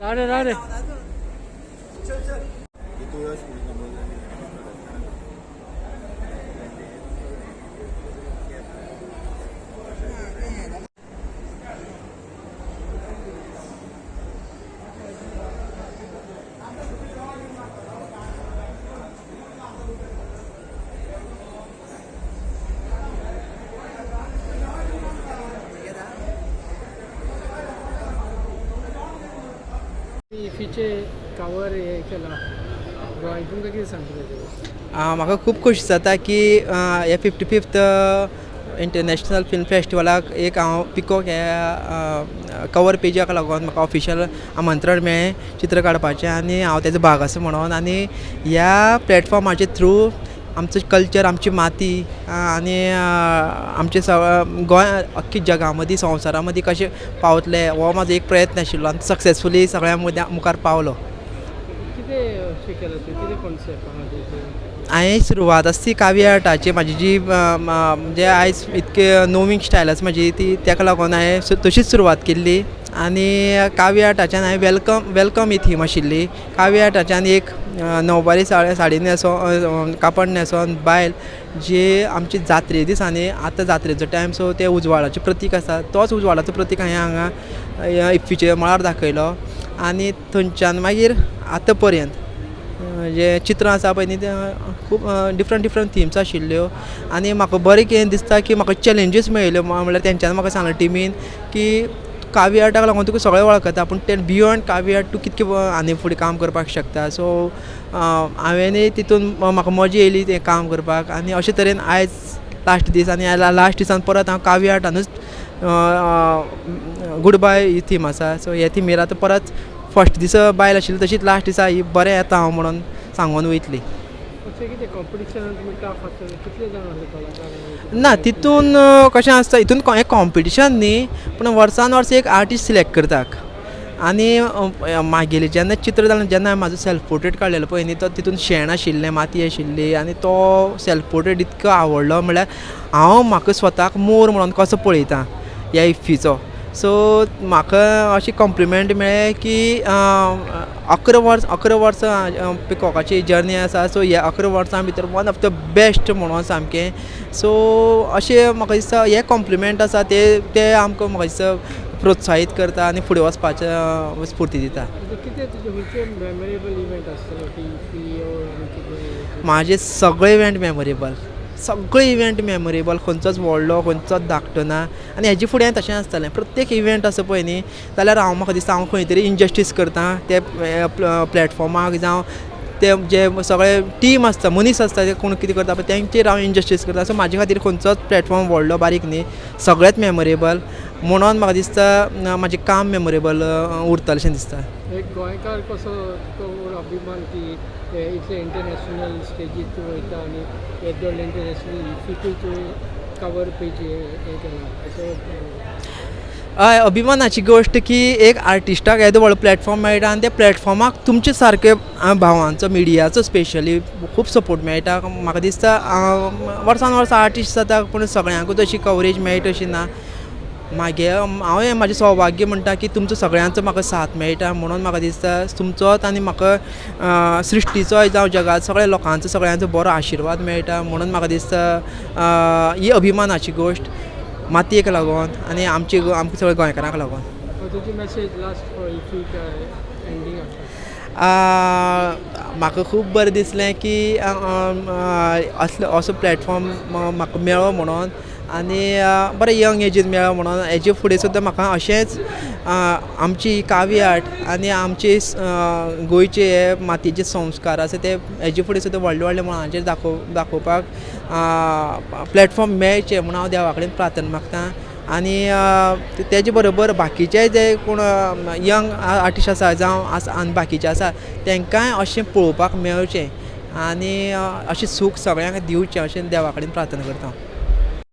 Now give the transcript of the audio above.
राव रे, राव रे. इफीचे कवर हे केला ड्रॉइंग, तुमकां कितें सांगता तेजेर? म्हाका खूब खोशी जाता की हे 55th international film फेस्टिवलाक एक हांव पिकॉक ह्या कवर पेजाक लागून म्हाका ऑफिशियल आमंत्रण मेळ्ळें चित्र काडपाचें आनी हांव तेजो भाग आसा म्हणून. आनी ह्या प्लॅटफॉर्माचे थ्रू आमचो कल्चर, आमची माती आनी आमचे गोंय अख्खी जगा मदीं, संवसारा मदीं कशें पावतले हो म्हाजो एक प्रयत्न आशिल्लो आनी सक्सेसफुली सगळ्यां मुखार पावलो. कितें अशें केलां तुवें, कितें कॉन्सेप्ट आहा तेजेर? हांवें सुरवात आसा ती काव्य आर्टाची म्हाजी जी म्हणजे आयज इतके नोवींग स्टायल आसा म्हाजी ती, तेका लागून हांवें तशीच सुरवात केल्ली. आनी काव्य आर्टाच्यान हांवें welcome ही थीम आशिल्ली. काव्य आर्टाच्यान एक नववारी साडी न्हेसो, कापड न्हेसोन बायल जी आमची जात्रे दिसांनी, आतां जात्रेचो टायम, सो ते उजवाडाचें प्रतीक आसा, तोच उजवाडाचो प्रतीक हांवें हांगा इफ्फीच्या मळार दाखयलो. आनी थंयच्यान मागीर आतां पर्यंत जे चित्रां आसा पळय न्ही, ते खूब डिफरंट डिफरंट थिम्स आशिल्ल्यो. आनी म्हाका बरें कितें दिसता की म्हाका चॅलेंजीस मेळिल्ल्यो, म्हणल्यार तेंच्यांनी म्हाका सांगलें टिमीन की काव्य आर्टाक लागून तुका सगळें वळखता, पूण ते बियोंड काव्य आर्ट तूं कितकें आनी फुडें काम करपाक शकता. सो हांवेंनय तितून म्हाका मजा येयली तें काम करपाक. आनी अशे तरेन आयज लास्ट दीस आनी लास्ट दिसान परत हांव काव्य आर्टानूच गूड बाय ही थीम आसा. सो हे थिमीर आतां परत फर्स्ट दिसा बायल आशिल्ली तशीच लास्ट दिसा ही बरें येता हांव म्हणून सांगून वयतली. ना तितून कशें आसता, हितून हें कॉम्पिटिशन न्ही, पूण वर्सान वर्स एक आर्टिस्ट सिलेक्ट करता. आनी मागेलें जेन्ना चित्र जालें, जेन्ना हांवें म्हाजो सेल्फ पोर्ट्रेट काडलेलो पळय न्ही, तो तितून शेण आशिल्लें, माती आशिल्ली, आनी तो सेल्फ पोर्ट्रेट इतको आवडलो, म्हणल्यार हांव म्हाका स्वताक मोर म्हणून कसो पळयता ह्या इफ्फीचो. सो म्हाका अशी कॉम्प्लिमेंट मेळ्ळें की 11 वर्सां पिकॉकाची जर्नी आसा. सो ह्या 11 वर्सां भितर वन ऑफ the best म्हणून सामकें. सो अशें म्हाका दिसता हे कॉम्प्लिमेंट आसा ते आमकां म्हाका दिसता प्रोत्साहीत करता आनी फुडें वचपाचें स्फुर्ती दिता. म्हाजे सगळे इवेंट मेमोरेबल, सगळे इवेंट मेमोरेबल, खंयचोच व्हडलो खंयचोच धाकटो ना. आनी हेजे फुडें तशें आसतलें, प्रत्येक इवेंट आसा पळय न्ही, जाल्यार हांव म्हाका दिसता हांव खंय तरी इनजस्टीस करता ते प्लॅटफॉर्माक, जावं ते जे सगळे टीम आसता, मनीस आसता, ते कोण कितें करता पळय तेंचेर हांव इनजस्टीस करता. सो म्हाजे खातीर खंयचोच प्लॅटफॉर्म व्हडलो बारीक न्ही, सगळेच मेमोरेबल म्हणून म्हाका दिसता म्हाजें काम मेमोरेबल उरतलें अशें दिसता. एक गोंयकार कसो अभिमान की इतले इंटरनॅशनल स्टेजीर तूं वयता आनी येदो व्हडलें इंटरनॅशनल इफीकूय तूं कवर पेज हें केलां. हय, अभिमानाची गोश्ट की एक आर्टिस्टाक येदो व्हडलो प्लॅटफॉर्म मेळटा आनी त्या प्लॅटफॉर्माक तुमचे सारके भावांचो, मिडियाचो स्पेशली खूब सपोर्ट मेळटा. म्हाका दिसता वर्सान वर्स आर्टिस्ट जाता, पूण सगळ्यांकूच अशी कवरेज मेळटा अशी ना. मागीर हांव हें म्हाजें सौभाग्य म्हणटा की तुमचो सगळ्यांचो म्हाका साथ मेळटा, म्हणून म्हाका दिसता तुमचोच आनी म्हाका सृश्टीचो जावं जगांत सगळ्या लोकांचो सगळ्यांचो बरो आशिर्वाद मेळटा, म्हणून म्हाका दिसता ही अभिमानाची गोश्ट मातयेक लागून आनी आमचे आमकां सगळ्या गोंयकारांक लागून. तुजी मॅसेज लास्ट फॉर इफीक एंडींग आसा. म्हाका खूब बरें दिसलें की असलो असो प्लॅटफॉर्म म्हाका मेळ्ळो म्हणून, आनी बरें यंग एजीर मेळ्ळो म्हणून. हेजे फुडें सुद्दां म्हाका अशेंच आमची काव्य आर्ट आनी आमचे गोंयचे हे मातयेचे संस्कार आसा ते हेजे फुडें सुद्दां व्हडले व्हडले मळांचेर दाखोवपाक प्लॅटफॉर्म मेळचें म्हूण हांव देवा कडेन प्रार्थना मागता. आनी तेजे बरोबर बाकीचे जे कोण यंग आर्टिस्ट आसा जावं आनी बाकीचे आसा तेंकांय अशें पळोवपाक मेळचें आनी अशें सूख सगळ्यांक दिवचें अशें देवा कडेन प्रार्थना करता.